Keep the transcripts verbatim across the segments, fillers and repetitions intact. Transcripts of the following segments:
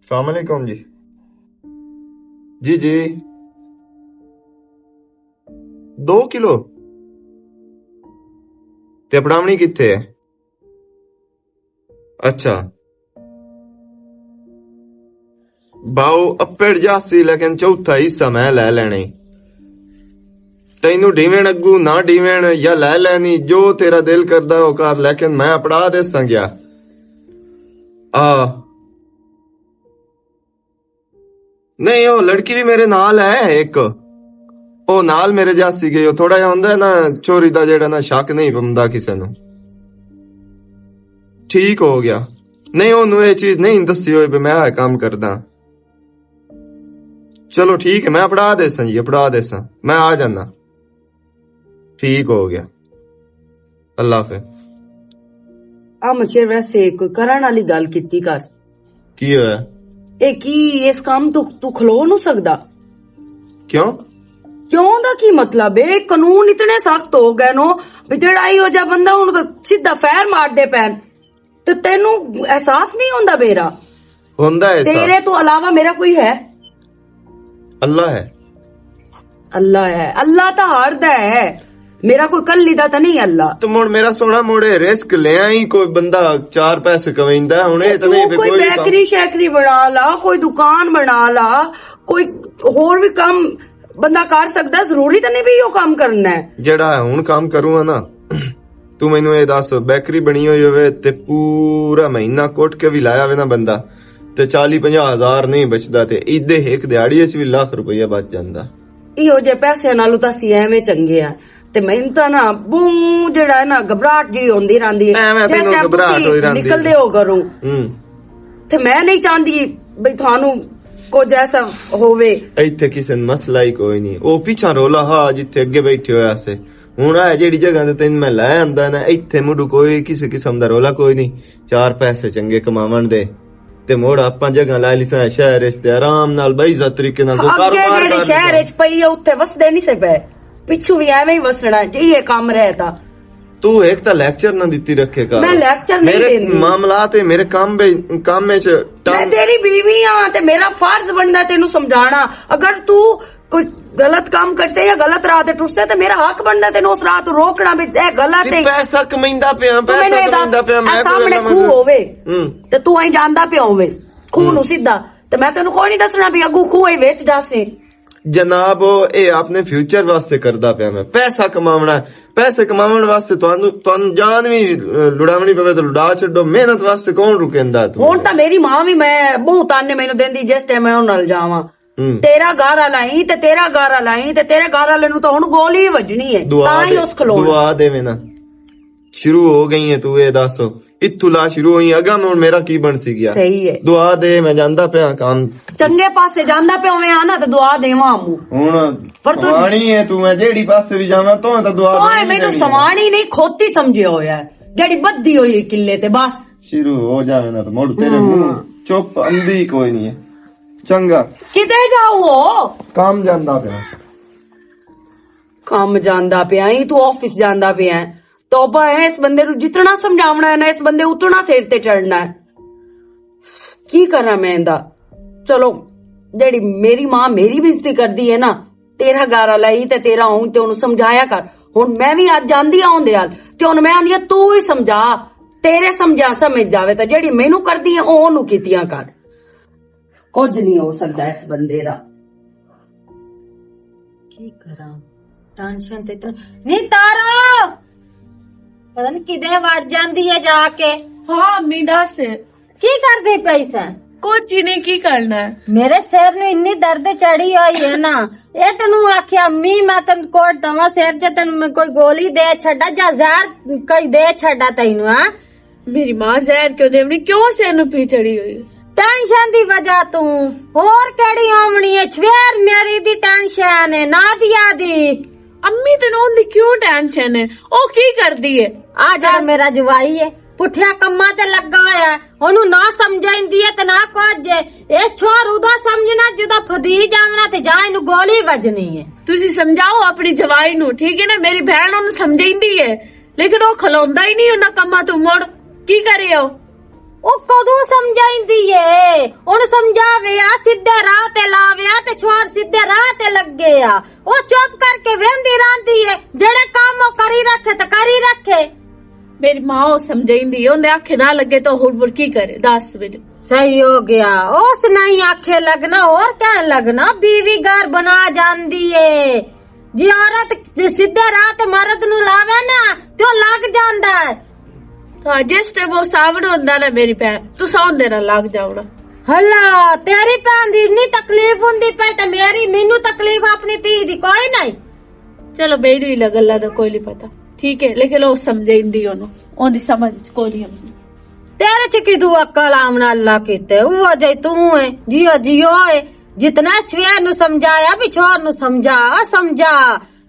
السلام علیکم جی۔ جی جی، دو کلو۔ تے پڑاونی کتھے ہے؟ اچھا، باؤ اپڑ جاسی، لیکن چوتھا حصہ میں لے لینے۔ تینوں ڈیون اگو نہ ڈیون یا لے لینی، جو تیرا دل کردا او کر، لیکن میں اپڑا دے سنگیا۔ آ، نہیں، او لڑکی بھی میرے نال ہے ایک۔ او نال میرے جاسی گئی، او تھوڑا جہا ہوندا ہے نا، چوری دا جیڑا نا، شک نہیں پمدا کسے نوں۔ ٹھیک ہو گیا۔ نہیں، اونوں اے چیز نہیں دسی ہوئی بھی میں اے کام کردا۔ چلو ٹھیک ہے، میں اپڑا دے ساں جی، اپڑا دے ساں، میں آ جانا۔ ٹھیک ہو گیا، اللہ حافظ۔ آ مچھر ویسے کوئی کرن والی گل کیتی کر۔ کی ہویا؟ اے کی اس کام تو تو کھلو نو سکدا؟ کیوں؟ کیوں دا کی مطلب ہے؟ قانون اتنے سخت ہو گئے نو، بھی جڑا ایہو جہا بندہ ہن سیدھا فیر مار دے پین۔ تے تینوں احساس نہیں ہوندا میرا؟ ہوندا ہے احساس۔ تیرے تو علاوہ میرا کوئی ہے؟ اللہ ہے۔ اللہ ہے، اللہ تاں ہر دا ہے، میرا کوئی کلی دا تاں نہیں اللہ۔ تو مڑ میرا سونا موڑے رسک لے آئی، کوئی بندہ چار پیسے کمیندا ہے، ہن اے تے تاں نہیں تو پے کوئی کوئی کم۔ بیکری شیکری بنا لا، کوئی دکان بنا لا، کوئی ہور بھی کم بندہ کر سکدا، ضروری تاں نہیں بھی او کم کرنا ہے۔ جڑا ہن کم کروں گا نا، تو مینوں اے دس، بیکری بنی ہوئی ہوئے تے پورا مہینہ کٹ کے بھی لایا ہوئے نا بندہ، تے چالی پنجاہ ہزار نہیں بچدا، تے ایدے ایک دیہاڑی وچ بھی لاکھ روپیہ بچ جاندا۔ ایہو جے پیسے نالوں تاں اسی ایویں چنگے آ۔ تے مینوں تاں نا بہوں جڑا ہے نا گھبراہٹ جی ہوندی رہندی ہے۔ ایویں جس تینوں ٹائم گھبراہٹ تسی ہوئی رہندی نکلدے ہے۔ ہو گھروں، ہوں۔ تے میں نہیں چاہندی بھئی تھانوں کچھ ایسا ہووے۔ ایتھے کسے نوں مسئلہ ہی کوئی نہیں۔ او پیچھا رولا ہا جتھے اگے بیٹھے ہویا سے۔ ہن آ جیڑی جگہ تے تین میں لے آندا نا، ایتھے مڈو کوئی کسے قسم دا رولا کوئی نہیں۔ چار پیسے چنگے کماون دے۔ تے مڑ آپاں جگہ لے لیساں شہر اچ تے آرام نال باعزت طریقے نال کوئی اگے کاروبار جیڑے کر شہر لیساں۔ اچ پئی ہے، اتھے وسدے نہیں سے پے۔ پچھوں بھی ایویں ہی وسنا، جی یہ کام رہتا۔ تو ایک تاں لیکچر نہ دتی رکھے کر۔ میں لیکچر نہیں میرے دیندی۔ معاملات ہے، میرے کام بے-، کام وچ میں ٹائم۔ تیری بیوی ہاں تے میرا فرض بندا تینوں سمجھانا۔ اگر تو کوئی غلط کام کرسے یا غلط راہ تے ٹرسے تے میرا حق بندا تینوں اس راہ تو روکنا بھی اے غلط ہے۔ پیسہ کمیندا پیا، تو پیسہ مینوں اے دس، کمیندا پیا، میں اے سامنے کوئی کھو ہووے ہوں۔ تے تو ایں جاندا پیا ہووے کھو ہوں۔ نوں سیدھا، تے میں تینوں کوئی نہیں دسنا بھی اگوں کھو ہی وچ جاسے۔ جناب، اے اپنے فیوچر واسطے کردا پیا میں، پیسا کماونا ہے۔ پیسے کماون واسطے تانوں تانوں جان وی لڑاونی پوے تے لڑا چھڈو، محنت واسطے کون رکیندا ہے تانوں؟ ہن تاں میری ماں وی، میں بہت تانے مینوں دیندی جس ٹائم میں انہاں نال جاواں۔ تیرا گھر والا ہی تے تیرا گھر والا ہی تے تیرے گھر والے نوں تاں ہن گولی وجنی ہے، تاں ہی اس کھلونا۔ دعا دے میں نا، شروع ہو گئی ہے، تو اے دس، اتھوں لا شروع ہوئی، اگاں میں ہن میرا کی بن سی گیا؟ صحیح ہے۔ دعا دے، میں جاندا پیا کام۔ چنگے پاسے جاندا پیا میں آنا تے دعا دیواں امو۔ ہن پر تو سوانی ہے تو، میں جیڑی پاسے بھی جاواں تو، تو دعا تو دینی میں تو دینی ہے۔ سوانی نہیں، کھوتی سمجھیا ہویا ہے، جیڑی بدھی ہوئی ہے قلعے تے بس۔ شروع ہو جاوے نا تو مڑ تیرے منہ چپ، اندھی کوئی نہیں ہے۔ چنگا۔ کدے جاؤ ہو؟ کام جاندا پیا۔ کام جاندا پیا، ہی تو آفس جاندا پیا ہے۔ توبہ ہے، اس بندے نو جتنا سمجھاونا ہے نا، اس بندے اتنا سر تے چڑھنا ہے۔ کی کراں میں ایندا؟ چلو، جیڑی میری ماں میری بےعزتی کردی ہے نا، تیرا گھر والا ہی تے تیرا ہوں تے اونوں سمجھایا کر۔ ہن میں وی اج جاندی آں اوندے حال، تے ہن میں آندی آں تو ہی سمجھا، تیرے سمجھا سمجھ جاوے تے جیڑی مینوں کردی ہے او اونوں کیتیاں کر۔ کچھ نہیں ہو سکدا اس بندے دا۔ کی کراں؟ ٹینشن تے اتنا، نہیں تارا، پتہ نہیں کدے وڑ جاندی ہے جا کے۔ ہاں امی، دس۔ کی کردی پئی سیں؟ کچھ ہی نہیں، کی کرنا ہے؟ میرے سر نو انی درد چڑھی ہوئی ہے نا، اے تینوں آکھیا امی، میں تینوں کوٹ دواں سر چ، تینوں میں کوئی گولی دے چھڈا یا زہر کوئی دے چھڈا تینوں، ہاں؟ میری ماں زہر کیوں دیونی؟ کیوں سر نو پی چڑھی ہوئی؟ ٹینشن دی وجہ توں۔ ہور کیڑی آونی ہے؟ چھویر میری دی ٹینشن ہے، نادیا دی۔ امی، تینوں اوندی کیوں ٹینشن ہے؟ او کی کردی ہے؟ آ جڑا میرا جوائی ہے، پٹھیا کماں تے لگا ہویا ہے، اونوں نہ سمجھاندی ہے تے نہ کچھ ہے۔ اے چھوڑ ادا سمجھنا جدا پھدی جاونا تے جا اینوں گولی وجنی ہے۔ تسی سمجھاؤ اپنی جوائی نوں، ٹھیک ہے نا؟ میری بہن اونوں سمجھاندی ہے۔ لیکن او کھلوندا ہی نہیں انہاں کماں تو مڑ۔ کی کرے او؟ او کدوں سمجھائیندی اے؟ ہن سمجھاوے آ، سیدھے راہ تے لاوے آ تے چھوڑ سیدھے راہ تے لگے آ۔ او چپ کر کے ویندی رہندی اے، جڑے کام او کری رکھے تے کری رکھے۔ میری ماں او سمجھائیندی اے، اوندے آکھے نہ لگے تو ہن مڑ کی کرے؟ دس منٹ۔ صحیح ہو گیا، اس نہیں آکھے لگنا، اور کیا لگنا، بیوی گھر بنا جاندی اے۔ جی عورت سیدھے راہ تے مرد نوں لاوے نا، تے او لگ جاندا ہے۔ ہاں، جس تے وہ ساون ہوندا نا میری بہن، تساں اوندے نال لگ جاونا۔ ہلا، تیری بہن دی اتنی تکلیف ہوندی پئی تے میری، مینوں تکلیف اپنی دھی دی کوئی نہیں۔ چلو، میری لگ اللہ دا کوئی نہیں پتا، ٹھیک ہے، لیکن وہ سمجھے ہندی اونوں، اوندی سمجھ چ کوئی نہیں آندی۔ تیرے چ کدوں عقل آونا اللہ کیتے، وہ جے توں ہے، جیو جیو ہے، جتنا سویر نوں سمجھایا، بھی چھوڑ نوں سمجھا، سمجھا۔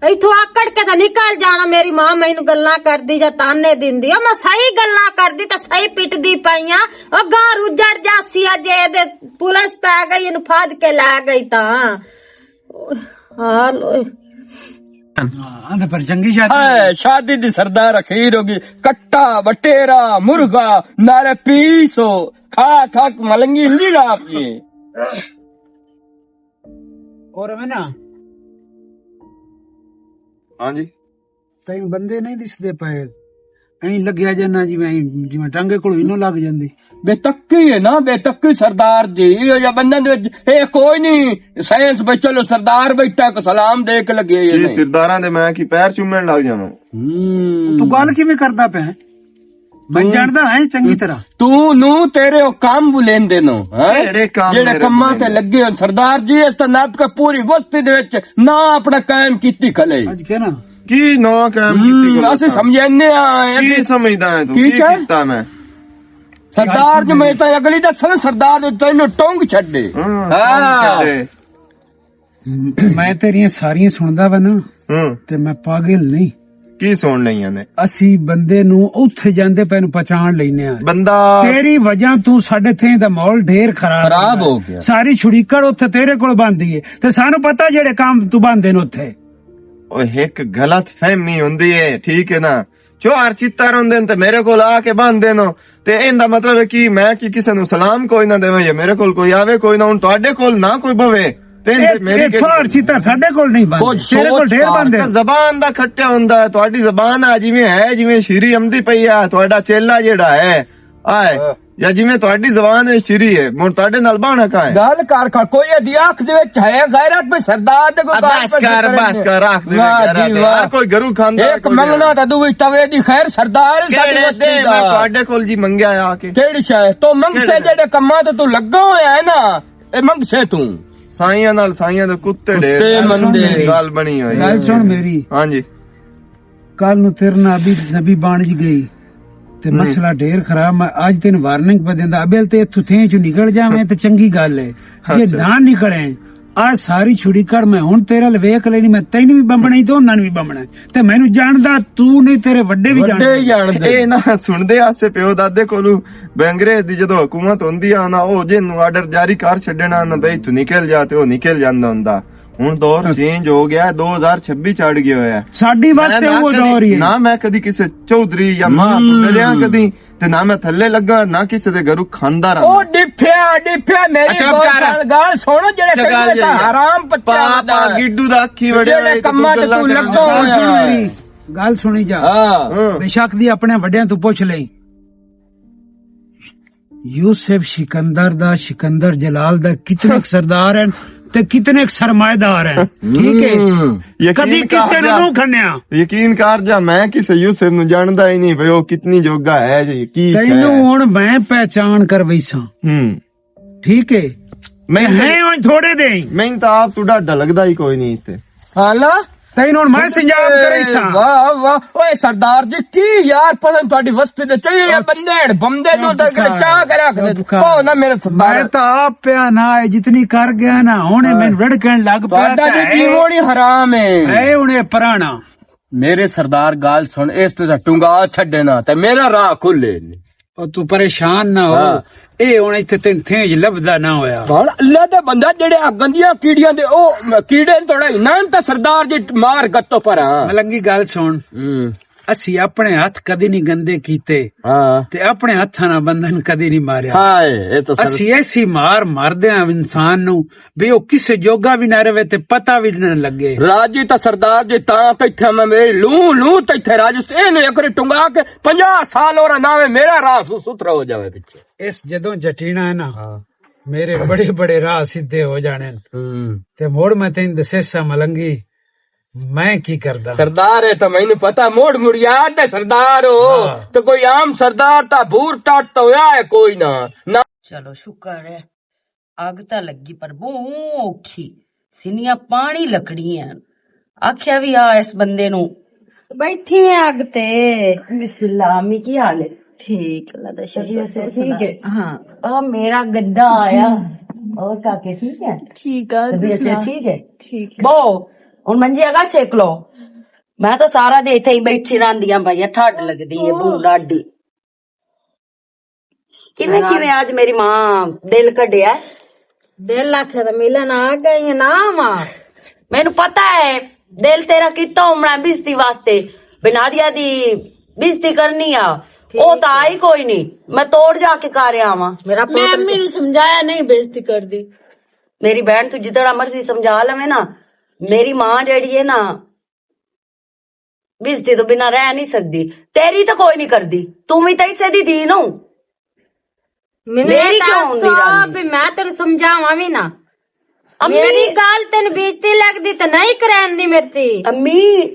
ایتھوں آکڑ کے تے نکل جانا۔ میری ماں مینوں گلاں کردی یا تانے دیندی آ، میں صحیح گلاں کردی تے صحیح پٹدی پئی آں۔ او گھر اجڑ جاسی آ، جے اے دے پولیس پے گئی، اینوں پھد کے لے گئی تاں۔ اوئے، حال اوئے۔ ہاں، تے پر چنگی شادی۔ ہائے، شادی دی سردار اخیر ہو گئی۔ کٹا، وٹیرا، مرغا، نالے پیسو۔ کھا کھا کے ملنگی ہلی لاپ گئی۔ اور میں نا، ہاں جی۔ تائیں بندے نہیں دسدے پئے۔ ایں لگیا جانا جی، میں جی میں ٹانگے کولوں انہوں لگ جاندی۔ بے تکی ہے نا، بے تکی سردار جی۔ یہ یا بندے دے وچ اے کوئی نہیں۔ سائنس بچ چلو سردار بیٹھا کو سلام دے کے لگے یہ جی نہیں۔ سرداراں دے میں کی پیر چومن لگ جاواں۔ ہوں۔ تو گل کیویں کردا پیا ہے؟ میں جاندا ہے چنگی طرح۔ تو نو تیرے او کام بلیندے نو، ہاں؟ کیڑے کام جیڑے میرے کماں تے بلیندے؟ لگے ہو سردار جی، اس تے نپ کے پوری وستی دے وچ نہ اپنا قائم کیتی کھلے۔ اج کہنا۔ کی نو قائم کیتی ہم، کھلے؟ اسے سمجھنے آئے۔ کی سمجھدا ہے تو؟ کی کی شے؟ کیتا میں؟ سردار جو میں تو اگلی دسنا سردار جو تینوں ٹونگ چھڈے۔ ہاں، ہاں۔ ٹونگ چھڈے۔ میں تیریاں ساریاں سندا وا نا، ہاں۔ تے میں پاگل نہیں۔ کی سن لئیاں نے؟ اسی بندے نوں اوتھے جاندے پے نوں پہچان لینے آں۔ بندہ تیری وجہ توں ساڈے تھیں دا ماحول ڈھیر خراب خراب ہوندا ہو ہے۔ گیا۔ ساری چھڑیکڑ اوتھے تیرے کول بندی ہے۔ تے سانوں پتہ جڑے کام تو بندے نے اوتھے۔ او ہک غلط فہمی ہوندی ہے، ٹھیک ہے نا؟ چوہر چیتا روندے نے تے میرے کول آ کے بندے نو۔ تے ایندا مطلب ہے کہ میں کی کسے نوں سلام کوئی نہ دیواں یا میرے کول کوئی آوے کوئی نہ، ہن تہاڈے کول نہ کوئی بوے۔ تے اے، میری اے کیڑی چھوہر چیتا ساڈے کول نہیں بندے، کچھ تیرے کول سوچ ڈھیر پار بندے۔ تے زبان دا کھٹیا ہوندا ہے، تہاڈی زبان آ جویں ہے، جویں شیری امدی پئی آ، تہاڈا چیلا جیڑا ہے، آئے، ہاں۔ یا جویں تہاڈی زبان ہے شیری ہے، ہن تہاڈے نال باہنا کا ہے؟ گل کر کھا، کوئی ادی اکھ دے وچ ہے غیرت، بھی سردار دے کوئی اب گل بس پہ کر، ذکر بس نہیں۔ کر، آکھ دے واہ غیرت جی ہے۔ واہ۔ یار کوئی گرو کھاندا، ایک کوئی منگنا تے دوئی توے دی خیر سردار ساڈی کیڑے وستی دے میں دا۔ تہاڈے کول جی منگیا آ کے؟ کیڑی شے؟ تو منگسے کیڑے؟ جڑے کماں تے تو لگا ہویا ہے نا، اے منگسے تو۔ سائیاں نال سائیاں دے کتے ڈے۔ کتے مندے۔ گل بنی ہوئی۔ گل سن میری۔ ہاں جی۔ کل نو تیرے نال ابھی نبی بان جی گئی۔ تے ہوں۔ مسئلہ ڈھیر خراب، میں اج تین وارننگ پہ دیندا، ابل تے اتھوں تھیں چوں نکل جاویں تے چنگی گل ہے۔ جے اچھا۔ نہ نکلیں، آ ساری چھڑی کر میں ہن تیرے ال ویکھ لینی، میں تینوں بھی بمبنا ہی تے انہاں نوں بھی بمبنا ہے۔ تے مینوں جاندا تو نہیں، تیرے وڈے بھی وڈے جاندا۔ جاندا۔ اے نہ سن دے آسے پیو دادے کولوں، بینگریز دی جدوں حکومت ہوندی آ نا، او جے نوں آرڈر جاری کر چھڈنا نا، بھئی تو نکل جا، تے او نکل جاندا ہوندا۔ ہن دور چینج ہو گیا، دو ہزار چھبی چڑھ گیا ہویا ہے۔ ساڈی واسطے نہ وہ کدی، دور ہی ہے۔ نہ میں کدی کسے چوہدری یا ماں تو ڈریا کدی، تے نہ میں تھلے لگا، نہ کسے دے گھروں کھاندا رہا۔ او ڈپھیا، ڈپھیا، میری اچھا، گل کر۔ سن، گل سن، جڑے اچھا، گل کہیں جی۔ حرام پچا پا، پا، گڈو دا اکھی وڑے جڑے ہوئے تے کماں تے گلاں تو کرنا۔ لگا ہویا ہے۔ گل سنی جا۔ ہاں۔ بے شک دی اپنے وڈیاں تو پوچھ لئی۔ یوسف سکندر دا، سکندر جلال دا کتنے کُ سردار ہیں تے کتنے کُ سرمایہ دار ہیں، ٹھیک ہے؟ ہوں۔ یقین کدی کسے کر نوں جا، نو کھنیا۔ یقین کر جا، میں کسے یوسف نوں جاندا ہی نہیں، بھئی او کتنی جوگا ہے جی، کی تینوں ہے؟ ہن میں پہچان کر ویساں۔ ہوں۔ ٹھیک ہے؟ میں تے ہیں ہن تھوڑے دے ہی۔ میں تے آپ تو ڈاڈا لگدا ہی کوئی نہیں تے۔ حالا؟ تین ہن میں سنجاب کرے سا۔ واہ، واہ۔ اوئے سردار جی، کی یار پتہ نہیں تہاڈی وستی دے چاہیے یا بندے ہن، بندے نوں تے اگلے چاہ کے رکھ دے۔ او نہ میرے سردار۔ میں تاں آپ پیا نہ ہے، جتنی کر گیا نا، ہن اے مینوں رڑکن لگ پیا تہاڈا تے جی ہے۔ پیوݨی حرام ہے۔ اے ہن اے پرانا۔ میرے سردار گل سن، اس تے ٹنگا چھڈے نا، تے میرا راہ کھلے۔ او تو پریشان نہ ہو۔ ہاں۔ اے ہن اتھے تین تھیں لبدا نہ ہویا۔ ہن اللہ دا بندہ جڑے آ گندیاں کیڑیاں دے، او کیڑے تھوڑا ہی نان تے سردار جی مار گتو پر، ہاں۔ ملنگی گل سن۔ ہوں۔ اسی اپنے ہتھ کدی نہیں گندے کیتے۔ ہاں۔ تے اپنے ہتھاں نال بندے نوں کدی نہیں ماریا۔ ہائے، اے تو سر اسی ایسی مار ماردے ہاں انسان نوں، بھی او کسے جوگا بھی نہ رہے تے پتہ بھی نہ لگے۔ راجی تا سردار جی تاں تے اتھے میں میری لوں، لوں تے اتھے راجی سے نے اکری ٹنگا کے پنجاہ سال اور ناوے میرا راہ سو ستھرا ہو جاوے پچھے۔ اس جدوں جٹینا ہے نا، ہاں۔ میرے بڑے بڑے راہ سیدھے ہو جانے۔ ہوں۔ تے مڑ میں تین دسیسا ملنگی، میں کی کردا؟ سردار، اے تاں مینوں پتہ، موڑ مڑیاد دے سردار ہو۔ ہاں۔ تے کوئی عام سردار تاں بور ٹٹ تاں ہویا ہے کوئی نہ۔ نہ۔ چلو، شکر ہے، اگ تاں لگی، پر بہوں اوکھی۔ سینیاں پانی لکڑی ہیں۔ آکھیا وی آ اس بندے نوں۔ بیٹھی ہیں اگ تے۔ بسم اللہ، امی کی حال ہے؟ ٹھیک، اللہ دا شکر۔ طبیعت ٹھیک ہے؟ ہاں۔ آ میرا گدا آیا۔ اور کاکے ٹھیک ہے؟ ٹھیک ہے، طبیعت ٹھیک ہے؟ ٹھیک۔ بہو، ہن منجی اگا چھیک لو۔ میں تو سارا دے اتھے ہی بیٹھی رہندی ہاں بھائی، ٹھڈ لگدی ہے، بہوں ڈاڈی۔ کیویں، کیویں اج میری ماں دل کڈیا؟ دل آکھے تے ملن آ گئی ہے نا ماں۔ مینوں پتہ ہے، دل تیرا کیتا ہونا ہے بزتی واسطے، بنادیا دی بزتی کرنی آ۔ ٹھیک او تاں ہے۔ آئی کوئی نہیں، میں توڑ جا کے کر آواں۔ میرا میں پوتر امی نوں سمجھایا نہیں، بےزتی کر دی۔ میری بہن، تو جتنا مرضی سمجھا لویں نا، میری ماں جیڑی ہے نا، بزتی تو بنا رہ نہیں سکدی۔ تیری تو کوئی نہیں کردی، توں وی تے اسے دی دین ہو۔ مینوں میری اے کیوں دس ہوندی رانی؟ بھی میں تینوں سمجھاواں وی نا۔ امی میری گل تینوں بےزتی لگدی تے نہیں کرن دی میرے تے۔ امی،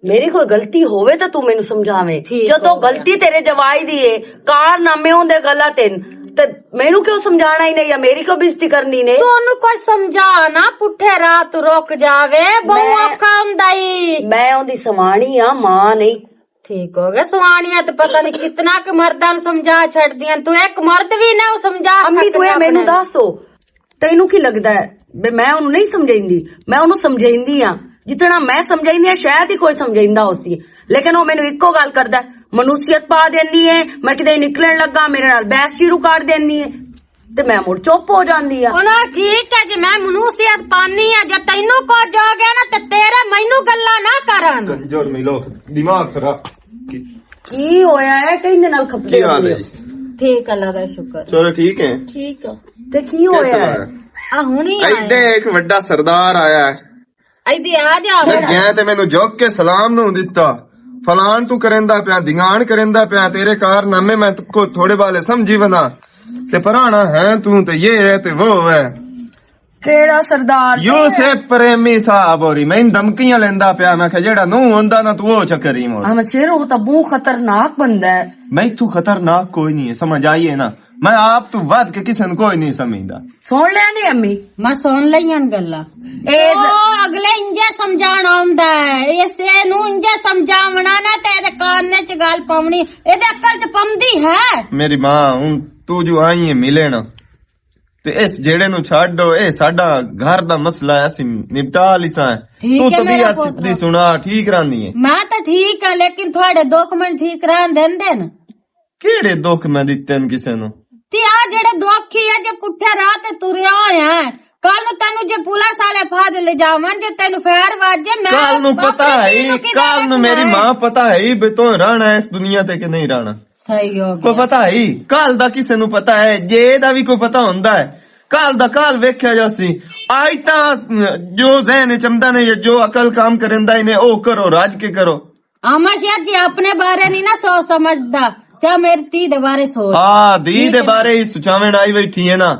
میری کوئی غلطی ہووے تے تو مینوں سمجھاویں۔ ٹھیک جدوں ہو گیا۔ غلطی تیرے جوائی دی ہے، کارنامے ہوندے غلط ہن، تے مینوں کیوں سمجھانا ہی نہیں یا میری کیوں بےزتی کرنی نے؟ تو انہوں کوئی سمجھا نا، پٹھے راہ تو رک جاوے، بہوں میں، اوکھا ہوندا ای۔ میں اوندی سوانی آ، ماں نہیں۔ ٹھیک ہو گیا، سوانیاں تے پتہ نہیں کتنا کہ مرداں نوں سمجھا چھڈدیاں، تو ایک مرد وی نہ سمجھا امی، تو اے سکدی مینوں اپنے۔ دس ہو، تینوں کی لگدا ہے بے میں اونوں نہیں سمجھیندی؟ میں اونوں سمجھیندی ہاں، جتنا میں سمجھیندی ہاں شاید ہی کوئی سمجھیندا ہوسی، لیکن او مینوں اکو گل کردا ہے، منوسیت پا دیندی ہے، میں کدے نکلن لگا میرے نال بحث شروع کر دیندی ہے۔ تے میں مڑ چپ ہو جاندی آ۔ انہاں ٹھیک ہے جی، میں منوسیت پانی آ، جے تینوں کچھ ہو گیا نا تے تیرے مینوں گلاں نہ کرن۔ کنجر ملو، دماغ خراب۔ کی ہویا ہے؟ کہیں دے نال کھپدے کی حال ہے جی؟ ٹھیک، اللہ دا شکر۔ چلو ٹھیک ہے۔ ٹھیک ہے۔ تے کی ہویا ہے؟ آ ہونی آیا۔ ایڈے ایک وڈا سردار آیا ہے۔ ایدی آ جا۔ تے گیا تے مینوں جھک کے سلام نوں دتا۔ فلان تو کریندا پیا، دھیان کریندا پیا، تیرے کارنامے میں کو تھوڑے بالے سمجھی ونا۔ تے پرانا ہے تو تے یہ ہے تے وہ ہے۔ کیڑا سردار؟ یوسف پریمی صاحب ہوری، میں دھمکیاں لیندا پیا، میں کہ جیڑا نوں ہوندا نا تو وہ چکر ہی مور۔ احمد شیر، وہ تو بہت خطرناک بندہ ہے۔ میں تو خطرناک کوئی نہیں ہے، سمجھ آئیے نا۔ میں آپ تو ود کے کسے نوں کوئی نہیں سمجھدا۔ سن لیا نہیں امی؟ میں سن لئیاں گلاں۔ اے او ز- اگلے انجے سمجھانا ہوندا ہے، اسے نوں انجے سمجھاونا نا تے ایدے کان چ گل پاونی، ایدے عقل چ پمدی ہے۔ میری ماں، ہن تو جو آئی ہے ملے نا، تے اس جیڑے نوں چھڈ دو، اے ساڈا گھر دا مسئلہ ہے، اسی نپٹا لیساں ہے۔ ٹھیک تو ہے میرا طبیعت پوترا۔ دی سنا ٹھیک رہندی ہے۔ میں تے ٹھیک ہاں، لیکن تھوڑے دکھ من ٹھیک رہن دیندے نے؟ کیڑے دکھ میں دتے نے کسے نوں؟ تے آ جڑے دکھ ہی ہے، جے پٹھے راہ تے تریا ہویا ہے، کل نوں تینوں جے پولیس والے پھا دے لے جاون، جے تینوں فیر واجے، میں کل نوں پتہ اپنی ہے، دھی نوں کدے کل نوں میری رکھنا ہے؟ ماں پتہ ہے بھی تو رہنا ہے اس دنیا تے کہ نہیں رہنا۔ صحیح ہو کوئی گیا۔ پتہ ہے؟ کل دا کسے نوں پتہ ہے؟ جے دا بھی کوئی پتہ ہوندا ہے، کل دا کل ویکھیا جاسی۔ آج تاں جو ذہن وچ آمدا نے یا جو عقل کام کریندا ہی نے، او کرو، راج کے کرو۔ احمد شیخ جی اپنے بارے نہیں نا سوچ سمجھدا، تے میری تھی دے بارے سوچ۔ ہاں، دھی ٹھیک دے ہے نا؟ بارے ہی سوچاویں آئی بیٹھی ہے نا۔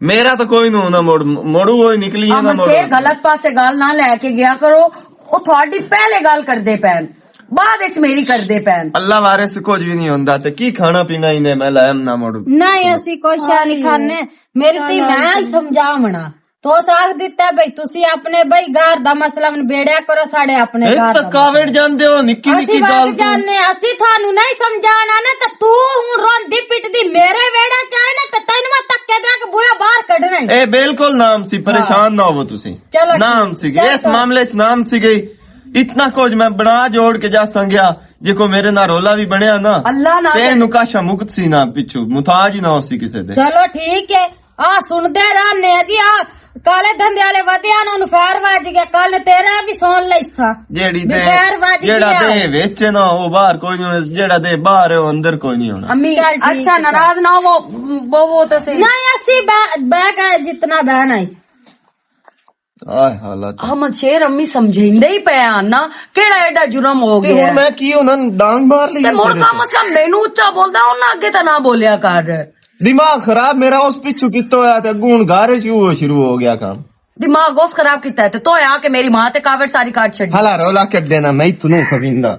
میرا تو کوئی نہ ہونا مڑ، مڑو ہوئی نکلی ہے نا احمد مڑو۔ شیخ غلط پاسے گل نہ لے کے گیا کرو، او تھوڑی پہلے گل کردے پین، بعد وچ میری کردے پین۔ اللہ وارث کچھ بھی نہیں ہوندا، تے کی کھانا پینا ہی نے میں لائم نہ مڑو۔ نہیں، اسی کوئی شے نہیں کھانے، میری تھی میں ہی سمجھاونا۔ تو ساکھ دتا بھائی، تسی اپنے بھائی گھر دا مسئلہ من بیڑیا کرو، ساڈے اپنے ایک گھر دا تکاوٹ مسئلہ۔ جاندے ہو، نکی اسی نکی وقت گل تو۔ جانے، اسی تھانو نہیں سمجھانا نا، تے تو ہن روندی پٹدی میرے ویڑے چ آئے نا، تے تینوں میں تکے دے کے بویا باہر کڈنا ہی۔ اے بالکل نام سی، پریشان نہ ہوو تسی۔ چلو نام ٹھیک۔ سی گئی، چل اس تو۔ معاملے چ نام سی گئی۔ اتنا کچھ میں بنا جوڑ کے جا سنگیا، جے کو میرے نال رولا بھی بنیا نا، اللہ نہ تے کرے۔ نکاشا مکت سی نا پچھو، محتاج ہی نہ ہو سی کسے دے۔ چلو ٹھیک ہے۔ آ سندے رہنے جی، آ کالے دھندے والے ودیاں نوں فیر وج گیا، کل تیرا بھی سن لیسا۔ جیڑی بھی دے، فیر وج جیڑا گیا۔ دے وچ نا، او باہر کوئی نہیں ہونا، جیڑا دے باہر ہے، او اندر کوئی نہیں ہونا۔ امی، چل ٹھیک اچھا، ہے۔ ناراض نہ ہو، وہ، وہ تو صحیح۔ نہیں، اسی بہ، بہ کے جتنا بہنا ہے۔ آئے حالت۔ احمد شیر امی سمجھیندے ہی پے آن نا، کیڑا ایڈا جرم ہو تے گیا ہن ہے؟ میں کی انہاں نوں ڈانگ مار لئی تے ہے مڑ سر؟ کم از کم مینوں اچا بولدا، انہاں اگے تے نہ بولیا کر۔ دماغ خراب میرا، اس پچھو کیتا ہویا تے اگوں ہن گارے شروع، شروع ہو گیا کام۔ دماغ اس خراب کیتا ہے تے تو آ کے میری ماں تے کاوڑ ساری کاٹ چھڈی۔ ہلا رولا کڈے نا، میں تنوں کھویندا۔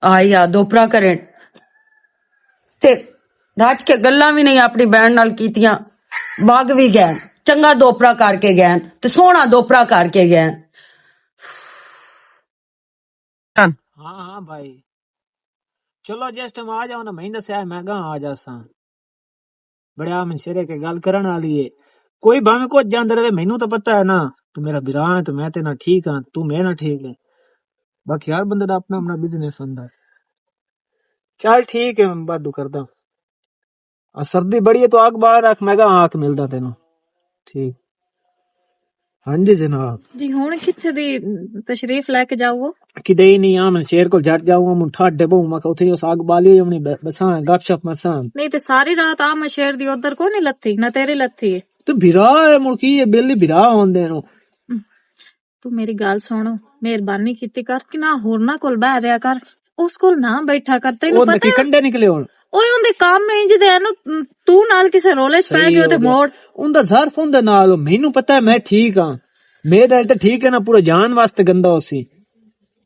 آئی آ دوپرا کرن۔ تے رج کے گلاں وی نہیں اپنی بہن نال کیتیاں، وگ وی گئے، چنگا دوپرا کر کے گئے، تے سوہنا دوپرا کر کے گئے۔ ہاں، ہاں بھائی، چلو جس ٹائم آ جاؤ نا، میں دسیا میں گاں آ جاساں۔ بڑے آ منشرے کے گل کرن والی ہے۔ کوئی بھاویں کچھ جاندے رہے، مینوں تو پتہ ہے نا، تو میرا بھرا ہے، تو میں تے نہ ٹھیک ہاں، تو میں نہ ٹھیک ہے۔ باقی ہر بندے دا اپنا اپنا بزنس ہوندا ہے۔ چل ٹھیک ہے، میں بعدو کردا۔ آ سردی بڑی ہے، تو اگ باہر رکھ، میں کہا آ کے ملدا تینوں۔ ٹھیک۔ ہاں جی جناب۔ جی، ہن کتھے دی تشریف لے کے جاؤ؟ کدے ہی نہیں، آ میں شیر کول جٹ جاؤں، ہم ٹھاڈے بہوں، میں کہا اتھے اس اگ بالی ہوئی ہونی، ب-، بساں، گپ شپ مارساں۔ نہیں تے ساری رات آ میں شیر دی ادھر کوئی نہیں لتھی، نہ تیری لتھی ہے۔ تو بھرا ہے، مڑ کی ہے، بیلی بھرا ہوندے نو۔ تو میری گل سن، مہربانی کیتی کر کہ نہ ہورناں کول بہ رہیا کر، اس کول نہ بیٹھا کر۔ تینوں او پتہ نکی ہے، کنڈے نکلے ہون۔ اوئے اوندے کام انج دے ہن، تو نال کسے رولے چ پے صحیح گئے تے ہو گیا۔ موڑ۔ اوندا ظرف اوندے نال ہو، مینوں پتہ ہے میں ٹھیک ہاں۔ میرے دل تے ٹھیک ہے نا، پورا جان واسطے گندا ہو سی۔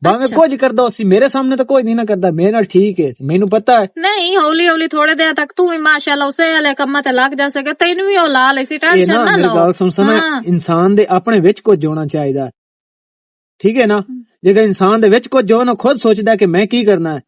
بھاویں اچھا۔ کچھ کردا ہو سی، میرے سامنے تو کچھ نہیں نہ کردا، میرے نال ٹھیک ہے، مینوں پتہ ہے۔ نہیں، ہولی ہولی تھوڑے دیر تک تو بھی ماشاءاللہ اسے والے کماں تے لگ جا سکے، تینوں بھی او لا لے سی، اے ٹینشن نا، نہ میری لو۔ گل سن سنا، ہاں۔ انسان دے اپنے وچ کچھ ہونا چاہیدا۔ ٹھیک ہے نا؟ ہم۔ جے انسان دے وچ کچھ جو نا خود سوچدا کہ میں کی کرنا ہے،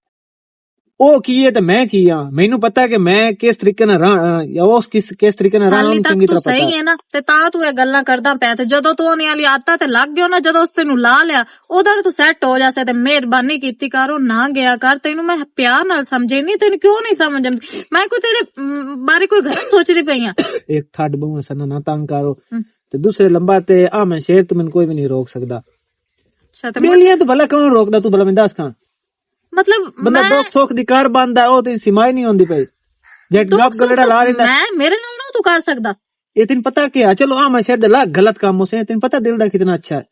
او کی ہے تے میں کی ہاں، مینوں پتہ ہے کہ میں کس طریقے نال رہنا، یا اس کس، کس طریقے نال رہنا، حالی تک چنگی تو طرح پتہ صحیح ہے۔ ہے نا، تے تاں تو اے گلاں کردا پیا، تے جدوں تو اوندیاں والی عادتاں تے لگ گیو نا، جدوں اس تینوں لا لیا، ادھر تو سیٹ ہو جاسے۔ تے مہربانی کیتی کرو، نہ گیا کر، تینوں میں پیار نال سمجھے نہیں، تینوں کیوں نہیں سمجھ آندی؟ میں کوئی تیرے، م، بارے کوئی غلط سوچدی پئی ہاں؟ ایک تھڈ بہوں سنا نہ تنگ کرو۔ ہم۔ تے دوسرے لمبا تے آ میں شیر تو مینوں کوئی بھی نہیں روک سکدا۔ اچھا، تے مڑ بیلیاں تو بھلا کون روکدا؟ تو بھلا میں دس کھاں۔ مطلب بندہ میں دکھ سکھ دی کار بندا ہے، او تے سمائی نہیں ہوندی پئی۔ جے دکھ لوک سکھ گلڑا لا لیندا۔ میں، میرے نال نہ تو کر سکدا۔ اے تینوں پتہ کیا؟ چلو، آ میں شاید لا غلط کام ہو سے، تینوں پتہ دل دا کتنا اچھا ہے۔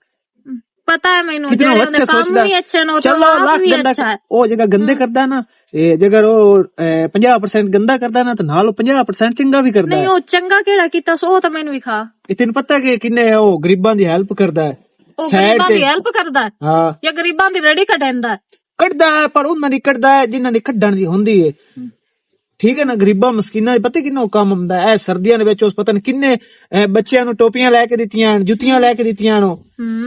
پتہ ہے مینوں، کتنا جڑے اچھا اوندے کام سوچدا ہے۔ وی اچھے نے، او تے چلو، آپ لاکھ وی گندا اچھا ہے۔ او جگہ گندے ہاں۔ کردا ہے نا، اے جگہ او، اے، پنجاہ پرسنٹ گندا کردا ہے نا، تے نال او پنجاہ پرسنٹ چنگا وی کردا نہیں، ہے۔ او چنگا کیڑا کیتا سو، او تے مینوں وی کھا۔ اے تینوں پتہ ہے کہ کنے او غریباں دی ہیلپ کردا ہے؟ او سائیڈ غریباں تے۔ دی ہیلپ کردا ہے؟ ہاں۔ یا غریباں دی ریڑھی کڈیندا ہے؟ کڈدا ہے، پر انہاں دی کڈدا ہے جنہاں دی کڈن دی ہوندی ہے۔ ٹھیک ہے نا، غریباں مسکیناں دے پتہ کتنا کم آندا ہے۔ اے سردیاں دے وچ اس پتہ نہیں کنے، اے، بچیاں نوں ٹوپیاں لے کے دتیاں ہن، جتیاں لے کے دتیاں ہن۔ ہوں۔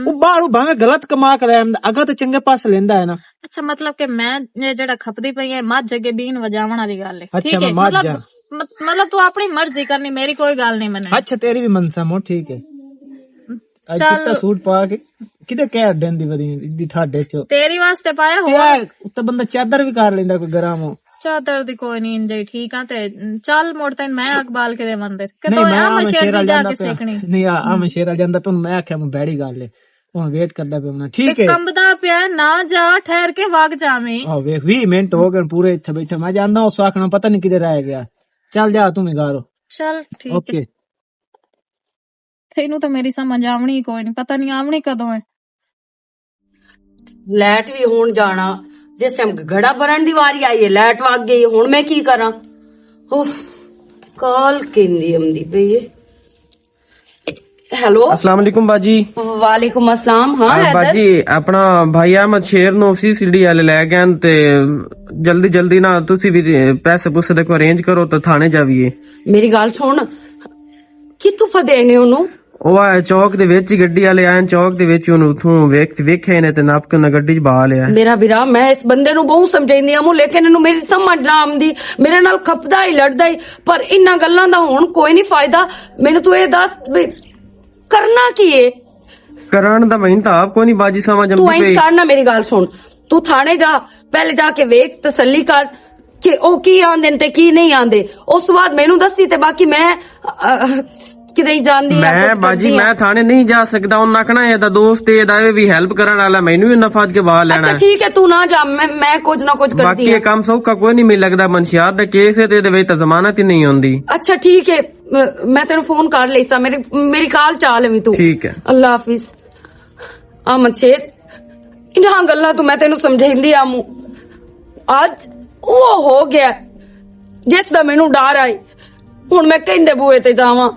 او باہروں بھاویں غلط کما کے لے آندا، اگاں تے چنگے پاس لیندا ہے نا۔ اچھا، مطلب کہ میں اے جڑا کھپدی پئی ہے، مجھ اگے بین وجاون والی گل ہے۔ اچھا، ٹھیک ہے؟ میں مجھ مطلب، جا۔ مط-، مطلب تو اپنی مرضی کرنی، میری کوئی گل نہیں مننی۔ اچھا، تیری بھی منسا مو، ٹھیک ہے۔ اج چل۔ چٹا سوٹ پا کے کدے کہہ دین دی ودی دی ٹھاڈے چ۔ تیری واسطے پایا تے ہور۔ آ اتنا بندہ چادر بھی کر لیندا کوئی گرم ہو۔ چادر دی کوئی نہیں انجے ٹھیک آ تے چل مڑ تین میں اقبال کے دے مندر۔ کہ نہیں، تو میں آ آ میں مشیر شیر دی ال جا جاندا کے پیا۔ سیکھنی۔ نہیں، آ، آ میں شیر ال جاندا پیا، میں آکھیا میں بیڑی گل ہے۔ ہن ویٹ کردا پیا میں، ٹھیک تے ہے۔ کمبدا پیا، نہ جا، ٹھہر کے وگ جاویں۔ آ ویکھ، ویہہ منٹ ہو گئے پورے اتھے بیٹھے، میں جاندا اس آکھنا پتہ نہیں کدھر رہ گیا۔ چل جا، توں وی گھر۔ چل، ٹھیک ہے۔ اوکے۔ تینوں تو میری سمجھ آونی ہی کوئی نہیں، پتہ نہیں آونی کدوں ہے۔ لائٹ وی ہون جانا، جس ٹائم گھڑا بھرن دی واری آئی ہے، لائٹ وگ گئی، ہن میں کی کراں؟ اوف، کال کیندی آمدی پئی ہے۔ ہیلو۔ السلام علیکم باجی۔ وعلیکم السلام۔ ہاں، آ، حیدر۔ باجی، اپنا بھائی احمد شیر نو سی سی ڈی والے لے گئے تے جلدی جلدی نہ تسی بھی پیسے پوسے دے کو ارینج کرو تے تھانے جاویے۔ میری گل سن، کتھوں فدے نے اونوں؟ او آئے چوک دے وچ ہی، گڈی والے آئے چوک دے وچ، اونوں اتھوں ویکھ، ویکھے نے تے نپ کے انہاں گڈی چ بہا لیا۔ میرا بھرا، میں اس بندے نوں بہوں سمجھائی دیاں موں، لیکن انہوں میری سمجھ نہ آمدی، میرے نال کھپدا ہی لڑدا ہی۔ پر انہاں گلاں دا ہن کوئی نہیں فائدہ۔ مینوں تو اے دس بھی کرنا کی ہے؟ کرن دا میں تے آپ کوئی نہیں باجی سمجھ تو آمدی انج پئی۔ کر نہ، میری گل سن، تو تھانے جا، پہلے جا کے ویکھ، تسلی کر۔ کہ او کی آندے نے تے کی نہیں آندے۔ اس تو بعد مینوں دسی تے باقی میں، اہ، کدے ہی جاندی آں، میں کچھ باجی، کردی آں۔ میں تھانے نہیں جا سکدا۔ انہاں آکھنا اے دا دوست اے، اے دا اے وی ہیلپ کرن والا، مینوں وی انہاں فاد کے وا لینا اچھا ہے۔ ٹھیک ہے، تو نہ جا، میں، میں کچھ نہ کچھ کردی باقی یہ آں۔ کام سوکھا کوئی نہیں، مینوں لگدا منشیات دا کیس ہے تے اے دے وچ تے ضمانت ہی نہیں ہوندی۔ اچھا ٹھیک ہے، م-، میں تینوں فون کر لیتا، میری، میری کال چا لویں تو۔ ٹھیک ہے۔ اللہ حافظ۔ احمد شیر، انہاں گلاں تو میں تینوں سمجھیندی آ موں۔ اج او ہو گیا جس دا مینوں ڈر آئی۔ ہن میں کہندے بوئے تے جاواں؟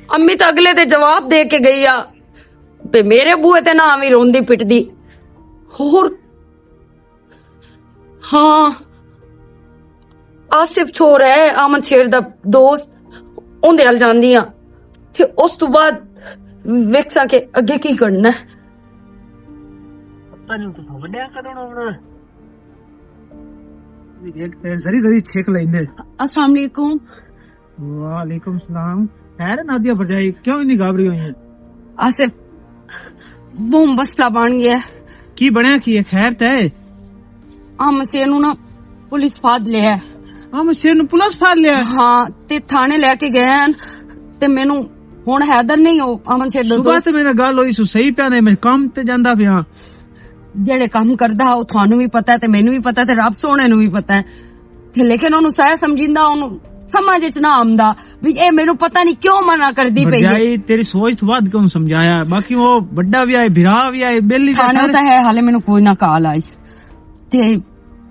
امی تے اگلے تے جواب دے کے گئی آ، تے میرے بوئے تے نہ آویں روندی پٹدی۔ ہور ہاں، آصف چھوڑ ہے، آمن شیر دا دوست، اوندے ال جاندی ہاں۔ تے اس تو بعد ویکھساں کہ اگے کی کرنا ہے۔ پتہ نہیں تو وڈیا کدوں ہونا۔ ایک ٹائم سری سری چھک لیندے۔ السلام علیکم۔ وعلیکم السلام۔ خیر ہے نادیہ بھرجائی، کیوں اتنی گھبری ہوئی ہے؟ آصف، وہ مسئلہ بن گیا ہے۔ کی بنیا کی ہے؟ خیر تے ہے؟ ہم اسے نو نا پولیس فاد لیا ہے۔ ہم اسے نو پولیس فاد لیا ہے؟ ہاں، تے تھانے لے کے گئے ہیں۔ تے مینوں ہن حیدر نہیں ہو، امن شیر دا صبح دوست۔ تے میرے گل ہوئی سو صحیح پیا، نہیں میں کام تے جاندا پیا۔ جڑے کم کردا او تھانوں وی پتہ ہے تے مینوں وی پتہ ہے تے رب سونے نوں وی پتہ ہے۔ تے لیکن اونوں سایہ سمجھیندا، اونوں سمجھ وچ نہ آمدا وی اے مینوں پتہ نہیں کیوں منع کردی پئی ہے۔ بھرجائی، تیری سوچ تو ود کیوں سمجھایا؟ باقی او بڑا وی آئے، بھرا وی آئے، بیلی وی آئے، تھانوں سارے تاں ہے، حالے مینوں کوئی نہ کال آئی۔ تے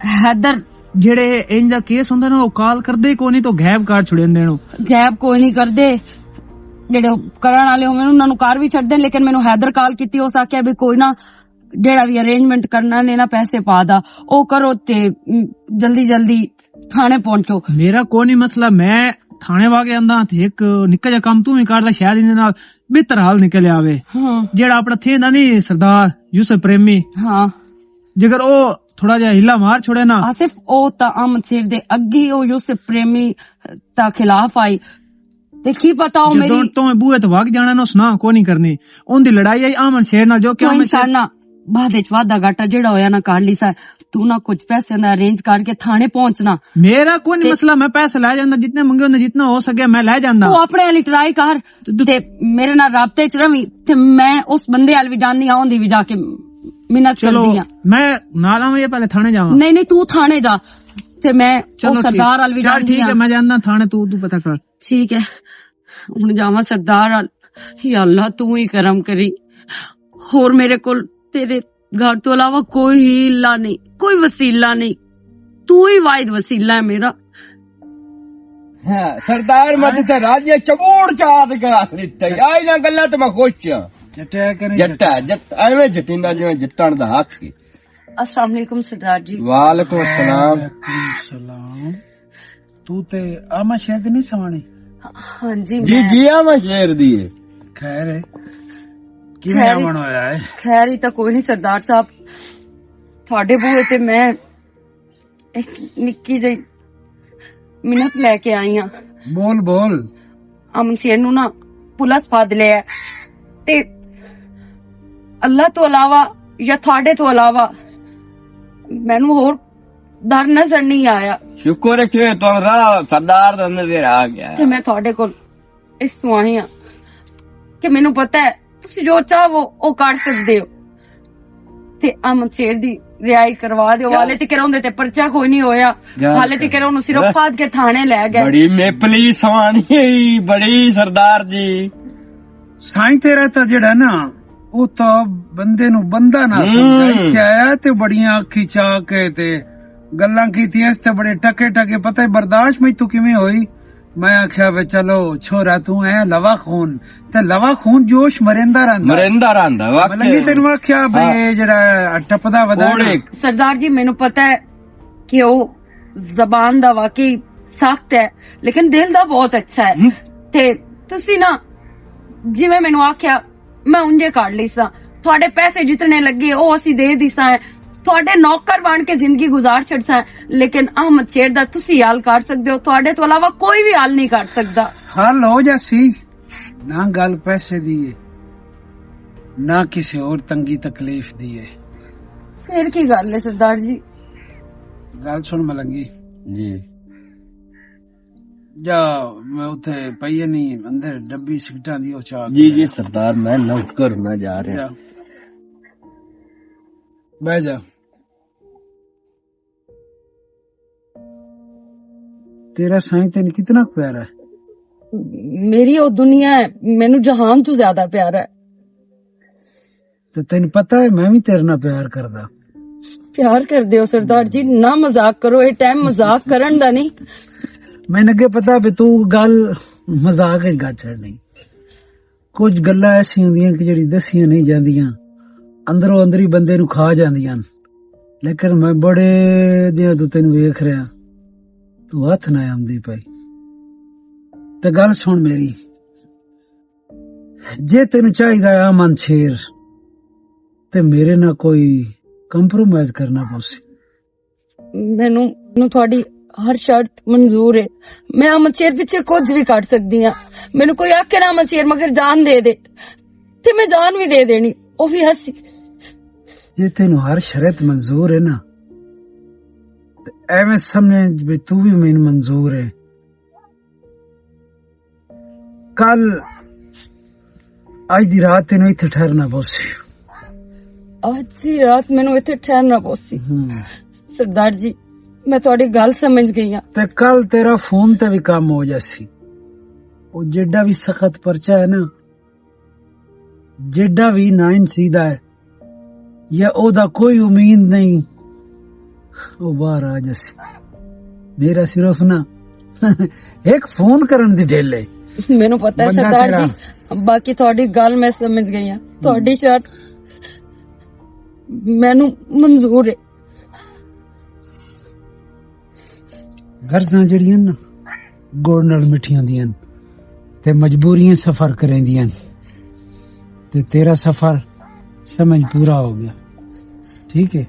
حیدر جڑے انج دا کیس ہوندا نا، او کال کردے ہی کوئی نہیں، تو غائب کر چھڑیندے نو۔ غائب کوئی نہیں کردے، جڑے کرن والے ہوون انہاں نوں کر وی چھڈدے، لیکن مینوں حیدر کال کیتی، اس آکھیا بھی کوئی نہ، جڑا وی ارینجمنٹ کرنا نے نا پیسے پا دا، او کرو تے، م، جلدی جلدی تھانے پہنچو۔ میرا کوئی نہیں مسئلہ، میں تھانے واگے آندا تے ایک نکا جا کم تو وی کر لے، شاید ایندے نال بہتر حال نکل آوے۔ ہاں۔ جڑا اپنا تھیندا نہیں سردار یوسف پریمی۔ ہاں۔ جگر او تھوڑا جہا ہلا مار چھوڑے نا۔ آصف، او تا امن شیر دے اگے او یوسف پریمی تا خلاف آئی۔ تے کی پتا او جدوں میری تو میں بوئے تے وگ جانا نا، اس نہ کوئی نہیں کرنی۔ اون دی لڑائی آئی امن شیر نال، جو کہ تو امن شیر انسان نا بعد وچ وعدہ گھاٹا جڑا ہویا نا کر لی سا۔ تو نہ کچھ پیسے نہ ارینج کر کے تھانے پہنچنا۔ میرا کوئی نہیں تے مسئلہ، میں پیسے لے جانا، جتنے منگے ہوندے، جتنا ہو سکے میں لے جانا۔ تو اپنے والی ٹرائی کر تے میرے نال رابطے چ رہویں تے میں اس بندے وال وی جاندی آں، اوندی وی جا کے منت چلو، کردی آں۔ میں نال آواں یا پہلے تھانے جاواں؟ نہیں، نہیں، تو تھانے جا تے میں چلو، او ٹھیک۔ سردار وال وی چل، جاندی ٹھیک ہے، آں۔ میں جاندا تھانے، تو، تو پتہ کر۔ ٹھیک ہے، ہن جاواں سردار وال۔ یا اللہ، تو ہی کرم کری۔ ہور میرے کول تیرے گھر تو علاوہ کوئی ہی حیلہ نہیں، کوئی وسیلہ نہیں۔ تو ہی واحد وسیلہ ہے میرا۔ ہاں، سردار، میں تے راجے چبوڑ چا تے گا دتا۔ آئی نہ گلاں تے میں خوش ہاں۔ جٹا ہے کہ نہیں جٹا، جٹا؟ جٹ-، ایویں جٹیندا جویں جٹن دا حق ہے۔ السلام علیکم سردار جی۔ وعلیکم السلام۔ وعلیکم السلام۔ تو تے آما شہد نہیں سوانی؟ ہاں جی، جی، میں جی، آما شہر دی ہے۔ خیر ہے؟ کیویں خیر ہی، آمن ہویا ہے؟ خیر ہی تاں کوئی نہیں سردار صاحب، تھوڑے بوئے تے میں ایک نکی جئی منت لے کے آئی ہاں۔ بول، بول۔ امن سیر نوں نا پولیس فد لیا ہے۔ تے اللہ تو علاوہ یا تھوڑے تو علاوہ مینوں ہور ڈر نظر نہیں آیا۔ شکر ہے کہ تم راہ سردار دا نظر آ گیا۔ تے میں تھوڑے کول اس تو آئی ہاں کہ مینوں پتہ ہے تسی جو چاہو او کر سکدے ہو۔ تے امن شیر دی رہائی کروا دیو۔ حالے تے کراوندے تے پرچہ کوئی نہیں ہویا۔ حالے تے کراو نو صرف فاد کے تھانے لے گئے۔ بڑی میپلی سوانی ہے، بڑی سردار جی۔ سائیں تیرا تا جڑا نا، او تا بندے نو بندہ نہ سمجھا۔ ہوں۔ اتھے آیا تے بڑیاں اکھی چا کے تے گلاں کیتیاں، اس تے بڑے ٹکے ٹکے، پتہ ہے برداشت میں تو کیویں ہوئی۔ میں آکھیا، "وے چلو چھورا، تو اے لوا خون، تے لوا خون جوش مریندا رہندا۔" مریندا رہندا، واقعی۔ ملنگی تینوں آکھیا، "بھئی، ہاں۔ اے جڑا ٹپدا ودا نا۔" سردار جی، مینوں پتہ ہے کہ او زبان دا واقعی سخت ہے، لیکن دل دا بہت اچھا ہے۔ ہم۔ تے تسی نا، جویں مینوں آکھیا، میں انجے کر لیساں۔ تھوڑے پیسے جتنے لگے، او اسی دے دیساں۔ تھوڑے نوکر بن کے زندگی گزار چھڑساں، لیکن احمد شیر دا تسی حل کر سکدے ہو، تھوڑے تو علاوہ کوئی بھی حل نہیں کر سکدا۔ حل ہو جاسی، نہ گل پیسے دی ہے، نہ کسے اور تنگی تکلیف دی ہے۔ پھر کی گل ہے سردار جی؟ گل سن ملنگی، جی۔ جا، میں اتھے پئی نہیں، اندر ڈبی سگٹاں دی او چا جی، کے جی، سردار، میں نوکر نہ جا رہا۔ جا۔ بہ جا۔ تیرا سائیں تین کتنا پیارا ہے؟ میری او دنیا ہے، مینوں جہان تو زیادہ پیارا ہے۔ تے تینوں پتہ ہے، میں وی تیرے نال پیار کردا۔ پیار کردے ہو سردار جی، نہ مذاق کرو، اے ٹائم مذاق کرن دا نہیں۔ مینوں اگے پتہ بھی تو گل مذاق وچ گا چھڑنی۔ کچھ گلاں ایسی ہوندیاں کہ جڑی دسیاں نہیں جاندیاں، اندروں اندری بندے نوں کھا جاندیاں۔ لیکن میں بڑے دیاں تو تینوں ویکھ رہا، تو ہاتھ نہ آمدی پئی۔ تے گل سن میری، جے تینوں چاہیدا ہے امن شیر، تے میرے نال کوئی کمپرومائز کرنا پوسی۔ مینوں، مینوں تہاڈی ہر شرط منظور ہے۔ میں امن شیر پیچھے کچھ بھی کر سکدی ہاں۔ مینوں کوئی آکھے نہ امن شیر، مگر جان دے دے، تے میں جان بھی دے دینی۔ او بھی ہسی۔ جے تینوں ہر شرط منظور ہے نا، تے ایویں سمجھ بھی تو بھی مینوں منظور ہے۔ کل، اج دی رات تینوں اتھے ٹھہرنا پوسی۔ اج دی رات مینوں اتھے ٹھہرنا پوسی۔ ہوں۔ سردار جی، میں تہاڈی گل سمجھ گئی ہاں۔ تے کل تیرا فون تے بھی کام ہو جاسی۔ او جیڈا بھی سخت پرچہ ہے نا، جیڈا بھی نائن سیدھا ہے، یا او دا کوئی امید نہیں، او باہر آ جاسی۔ میرا صرف نا ایک فون کرن دی ڈھیل ہے۔ مینوں پتہ ہے بندہ سردار تیرا۔ جی، باقی تہاڈی گل میں سمجھ گئی ہاں۔ تہاڈی شرط مینوں منظور ہے۔ غرضاں جڑیاں نا، گڑ نال مٹھیاں دیاں تے مجبوریاں سفر کریندیاں۔ تے تیرا سفر سمجھ پورا ہو گیا۔ ٹھیک ہے؟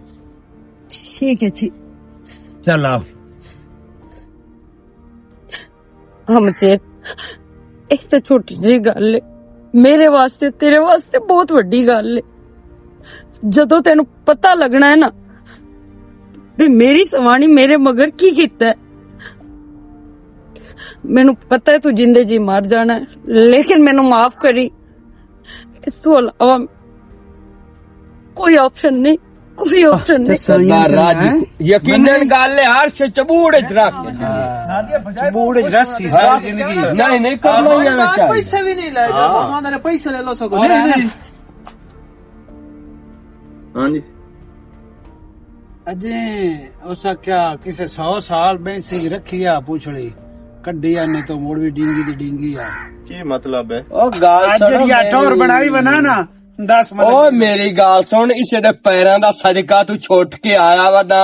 ٹھیک ہے جی۔ چل آ۔ ہم سے ایک تو چھوٹی جی گل ہے، میرے واسطے، تیرے واسطے بہت وڈی گل ہے۔ جدوں تینوں پتہ لگنا ہے نا، بھی میری سوانی میرے مگر کی کیتا ہے۔ مینوں پتہ ہے تو جیندے جی مر جانا ہے، لیکن مینوں معاف کری۔ اس تو علاوہ کوئی آپشن نہیں، کوئی آپشن نہیں۔ سردار راج، یقیناً گل ہے، عرش چبوڑ وچ رکھ۔ چبوڑ وچ رسی ساری زندگی۔ نہیں، نہیں، کرنا ہی ہے۔ پیسے بھی نہیں لے جاؤ، ہاں۔ پیسے لے لو سگو۔ نہیں، نہیں۔ ہاں جی۔ اجے اس آکھیا کسے سو سال بینسی رکھی آ پوچھڑی، کڈی آنے تو مڑ وی ڈینگی دی ڈینگی آ۔ کی مطلب ہے؟ او گال اج سنو جڑی آ ٹور میری۔ بنائی بنا نا، دس مطلب او میری گال سن، اسے دے پیراں دا صدقہ تو چھوٹ کے آیا وا نا،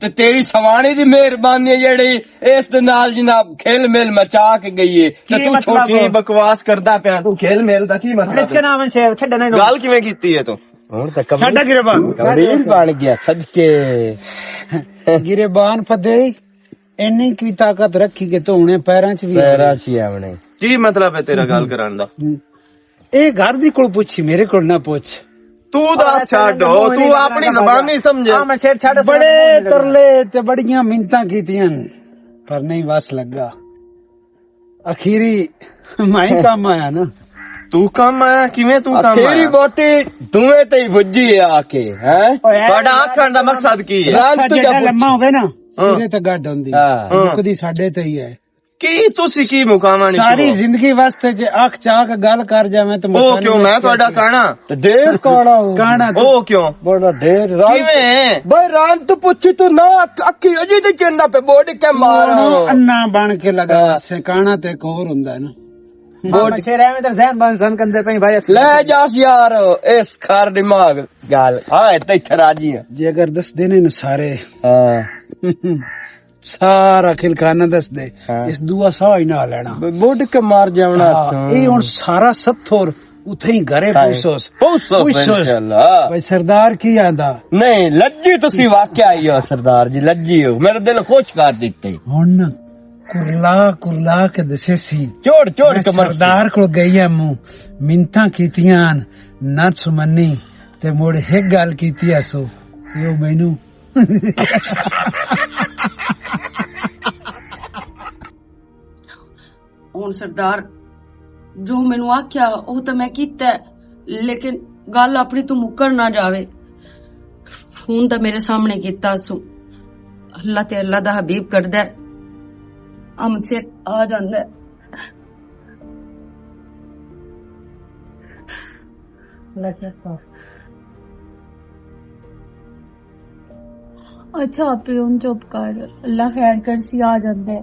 تے تیری سوانے دی مہربانی ہے جڑی اس دے نال جناب کھل مل مچا کے گئی ہے۔ تے کی تو مطلب؟ چھوٹ کی بکواس کردا پیا تو، کھل مل دا کی مطلب اس کے ہے؟ نام ہے شیر، چھڈنا ہی نہیں۔ گل کیویں کیتی ہے تو؟ ہن تے کبھی ساڈا گربان۔ کبیر بن گیا صدقے۔ گربان فدے اینی کی طاقت رکھی کہ تو ہنے پیراں چ بھی پیراں چ ہی آونے۔ کی مطلب ہے تیرا گل کرن دا؟ ہوں۔ اے گھر دی کول پوچھی، میرے کول نہ پوچھ۔ تو دس چھڈ، ہو، تو اپنی زبان نہیں سمجھے۔ ہاں، میں شیر چھڈ، بڑے ترلے تے بڑیاں منتاں کیتیاں، پر نہیں وس لگا۔ اخیری میں ہی کم آیا نا۔ تو کم آیا؟ کیویں تو کم اخیری آیا؟ بوٹی دوویں تے ہی بجھی ہے آ کے، ہیں؟ تہاڈا آکھن دا مقصد کی ہے؟ رن تو جا جڑا لمبا ہوے نا، ہاں۔ سرے تے گڈ ہوندی۔ ہاں۔ مکدی ساڈے تے ہی ہے۔ کی تسی کی مکاوانی ساری چھوڑو؟ زندگی واسطے جے اکھ چا کے گل کر جاویں تے او مکانی کیوں؟ میں مشکل تہاڈا سی۔ کانا؟ تے دیر کانا ہو۔ کانا تے او کیوں؟ بڑا دیر رات۔ کیویں؟ بھائی ران تو پوچھی تو نہ اک-، اکھی اجی تے چندا پہ بوڈ کے مار۔ انا بن کے لگا ہاں۔ سے کانا تے ایک اور ہوندا ہے نا۔ بوڈ۔ شیر ایویں تے ذہن بن زن کندے پئی بھائی اسی لے جاس یار، اس کھار دماغ گل۔ ہاں، تے ایتھے راضی ہے۔ جے اگر دس دینے نو سارے۔ ہاں۔ سارا کھلکانہ دس دے۔ ہاں۔ اس دعا سا ہی نہ لینا۔ ب-، بڈ کے مار جاونا ہاں، سن۔ اے ہن سارا ستھور اتھے ہی گھرے ہاں۔ پوسوس۔ پوسوس پوسوس۔ انشاءاللہ۔ بھائی سردار کی آندا؟ نہیں، لجی تسی واقعہ ہی ہو سردار جی، لجی ہو۔ میرا دل خوش کر دیتے۔ ہن کرلا کرلا کے دسے سی۔ چوڑ چوڑ میں کے مرسی۔ سردار کو گئی ہے منہ، منتاں کیتیاں نہ سمنی، تے مڑ ایک گل کیتی ہے سو، یو مینوں ہن سردار، جو مینوں آکھیا، او تاں میں کیتا ہے، لیکن گل اپنی تو مکر نہ جاوے۔ فون تاں میرے سامنے کیتا سو۔ اللہ تے اللہ دا حبیب کردا ہے۔ امن سر آ جاندا ہے۔ اچھا، آپ ہی ہن چپ کر، اللہ خیر کرسی، آ جاندے۔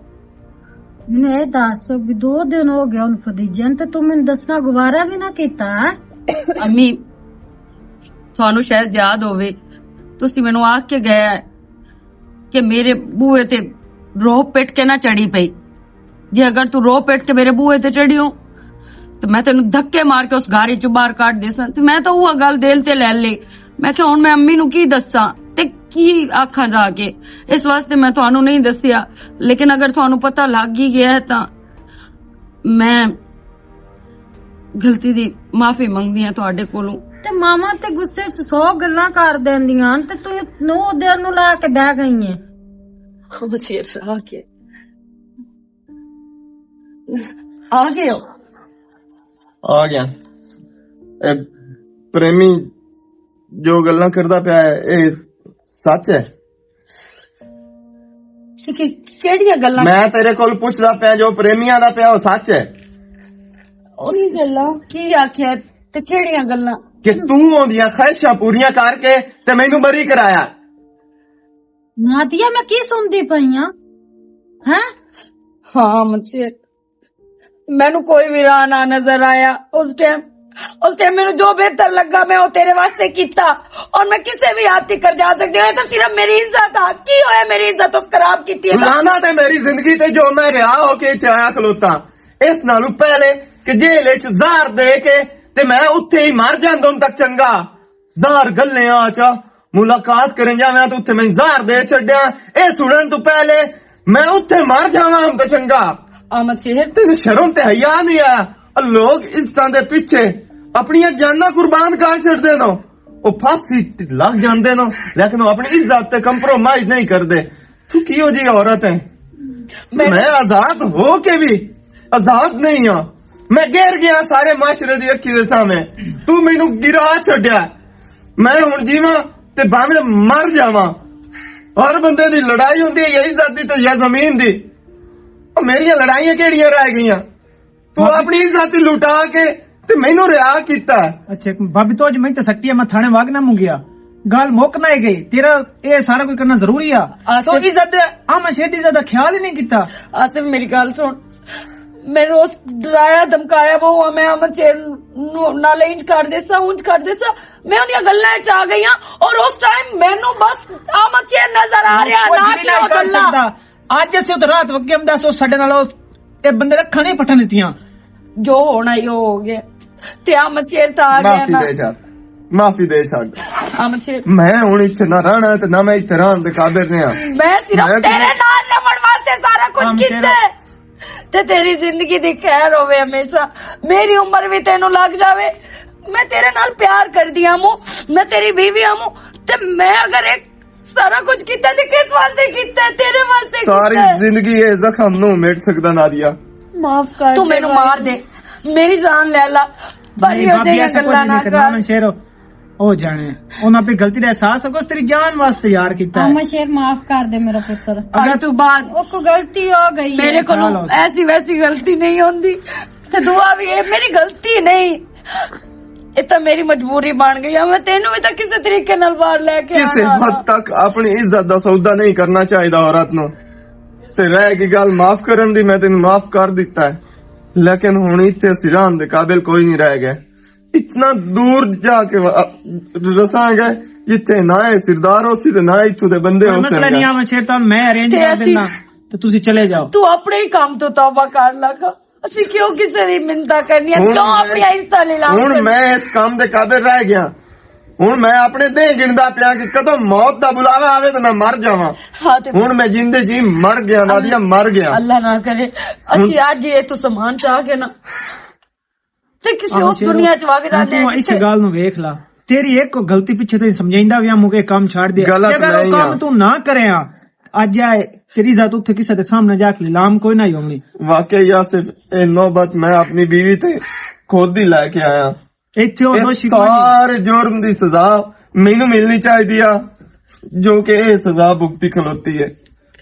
مینوں اے دس، بھی دو دن ہو گئے ہن خدیجے نوں، تے توں مینوں دسنا گوارا بھی نہ کیتا، ہاں؟ امی، تھانوں شاید یاد ہووے، تسی مینوں آکھ کے گئے کہ میرے بوئے تے رو پٹ کے نہ چڑھی پئی۔ جے اگر تو رو پٹ کے میرے بوئے تے چڑھی ہو، تو میں تینوں دھکے مار کے اس گھر چوں باہر کاٹ دیساں۔ تے میں تاں اوہ گل دل تے لے لے۔ میں کہ ہن میں امی نوں کی دساں تے کی آکھاں جا کے؟ اس واسطے میں تانوں نہیں دسیا، لیکن اگر تانوں پتہ لگ ہی گیا ہے تاں میں غلطی دی معافی منگدی ہاں تہاڈے کولوں۔ تے ماما تے غصے چ سو گلاں کر دیندیاں ہن، تے توں نو دیر نوں لا کے بہ گئی ہیں۔ ہاں، شیر شاہ آ کے آ گئے ہو؟ آ گیا۔ اے پریمی جو گلاں کردا پیا ہے، اے سچ ہے؟ کہ-، کہ-، کیڑیاں گلاں؟ میں تیرے کول پوچھدا پیا، جو پریمیاں دا پیا، او سچ ہے؟ اس گلاں کی آکھیا تے کیڑیاں گلاں؟ کہ توں اوندیاں خواہشاں پوریاں کر کے تے مینوں بری کرایا۔ نادیہ، میں کی سنتی پئی ہاں؟ ہیں؟ ہاں منصور، مینوں کوئی بھی راہ نہ نظر آیا۔ اس ٹائم، اس ٹائم مینوں جو بہتر لگا، میں وہ تیرے واسطے کیتا۔ اور میں کسے بھی حد تک جا سکتی ہوں، یہ تو صرف میری عزت آ۔ کی ہویا، میری عزت اس خراب کیتی ہے؟ لانا تے میری زندگی تے جو میں رہا ہو کے اتھے آیا کھلوتا، اس نالوں پہلے کہ جیل وچ زہر دے کے تے میں اتھے ہی مر جاندوں تک چنگا۔ زہر گلے آ چا ملاقات کرن جاویں تو اتھے میں زہر دے چھڈیا۔ اے سنن تو پہلے میں اتھے مر جاواں ہم تو چنگا۔ آمد شہر۔ تینوں شرم تے حیا نہیں آیا؟ آ لوگ عزتاں دے پیچھے اپنیاں جاناں قربان کر چھڈدے نو۔ او پھانسی لگ جاندے نو، لیکن او اپنی عزت تے کمپرومائز نہیں کردے۔ تو کیہو جی عورت ہے؟ میں میں آزاد ہو کے بھی آزاد نہیں ہاں۔ میں گر گیا سارے معاشرے دی اکھی دے سامنے۔ تو مینوں گرا چھڈیا۔ میں ہن جیواں تے بھاویں مر جاواں۔ ہر بندے دی لڑائی ہوندی ہے، یا عزت دی تے یا زمین دی۔ او میریاں لڑائیاں کیڑیاں رہ گئیاں؟ تو اپنی عزت ہی لٹا کے تے مینوں رہا کیتا۔ اچھا بھابی، تو اج میں تے سکتی ہے، میں تھانے واگ نہ منگیا۔ گل مک نہ ہی گئی، تیرا اے سارا کوئی کرنا ضروری آ؟ آصف۔ تو عزت دے، ہم شیر دی عزت دا خیال ہی نہیں کیتا۔ آصف، میری گل سن، مینوں اس ڈرایا دھمکایا وہ ہوا، میں امن شیر نو-، نال انج کر دیسا، انج کر دیسا۔ میں انہاں گلاں وچ آ گئی ہاں اور اس ٹائم مینوں بس امن شیر نظر آ رہیا، نہ کچھ بھی کہ نہیں وہ کر گلاں۔ سکتا۔ اج اسی اتھے رات وگے ہم دس، او ساڈے نال او، اے بندے رکھاں نہیں پٹھن دتیاں۔ جو ہونا ہی ہو گیا۔ تے امن شیر تا آ گیا معافی نا۔ دے چھڈ، معافی دے چھڈ۔ امن شیر۔ میں ہن اتھے نہ رہنا تے نہ میں اتھے رہن دے قابل رہیا۔ میں صرف میں تیرے نال رہن واسطے سارا کچھ کیتا ہے۔ تے تیری زندگی دی خیر ہوے ہمیشہ۔ میری عمر بھی تینوں لگ جاوے۔ میں تیرے نال پیار کردی آموں، میں تیری بیوی آموں۔ تے میں اگر ایک سارا کچھ کیتا تے کس واسطے کیتا ہے؟ تیرے واسطے کیتا ہے۔ ساری زندگی اے زخم نوں مٹ سکدا نادیہ۔ معاف کر تو دے مینوں بھائی۔ مار دے، میری جان لے لا، پر نہیں، یہ بھابی، جیہاں ایسا کچھ گلاں نہیں نہ کرنا، کر۔ میں شیر ہو جانے۔ انہاں پہ غلطی دا احساس ہو، تیری جان واسطے یار کیتا ہے۔ اما شیر معاف کر دے میرا پتر۔ اگر تو بعد او کو غلطی ہو گئی ہے۔ میرے کولوں ایسی ویسی غلطی نہیں ہوندی۔ تے دعا بھی، اے میری غلطی نہیں، اے تاں میری مجبوری بن گئی ہے۔ میں تینوں بھی تاں کسے طریقے نال باہر لے کے کسے آنا حد تھا۔ تک اپنی عزت دا سودا نہیں کرنا چاہیدا عورت نو۔ تے رہ گئی گل معاف کرن دی، میں تینوں معاف کر دیتا ہے، لیکن ہن ایتھے اسی رہن دے قابل کوئی نہیں رہ گئے۔ اتنا دور جا کے وا-، رساں گئے جتھے نہ اے سردار ہو سی تے نہ ایتھوں دے بندے ہو سن۔ مسئلہ نہیں، آ میں شیر تانوں میں ارینج تے کر اسی دینا، تے تسی چلے جاؤ۔ تو اپنے ہی کام تو توبہ کر لگ۔ اسی کیوں کسے دی منتاں کرنیاں؟ ہن کیوں میں، اپنی عزتاں لیلان ہن کرنیاں؟ میں اس کام دے قابل رہ گیا۔ ہن میں اپنے دے گندا پیا کہ کدوں موت دا بلاوا آوے تے میں مر جاواں۔ ہاں تے ہن میں جیندے جی مر گیا، نادیہ مر گیا۔ اللہ نہ کرے۔ ہن اسی اج یہ تو سامان چاہ کے نا تے کسے اس دنیا چ وگ جاندے تو ہیں اس جتھے گل نو ویکھ لا۔ تیری ایک غلطی پیچھے تے سمجھائندا وی ہم کہ کم چھاڑ دے۔ غلط اگر او نہیں کم آ۔ تو نہ کرے آ، اج آئے، تیری ذات اتھے کسے دے سامنے جا کے لام کوئی نہ ہونی۔ واقعی آصف، اے نوبت میں اپنی بیوی تے خود ہی لے کے آیا۔ ایتھے او اس دوشی کوئی نہیں۔ سارے جرم دی سزا مینوں ملنی چاہیے آ، جو کہ اے سزا بھگتی کھلوتی ہے۔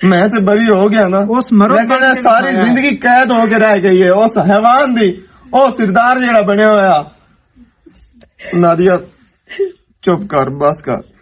میں تے بری ہو گیا نا، اس مرو لیکن اے ساری زندگی قید ہو کے رہ گئی ہے اس حیوان دی۔ او سردار جڑا بنیا ہویا۔ نادیہ، چپ کر، بس کر۔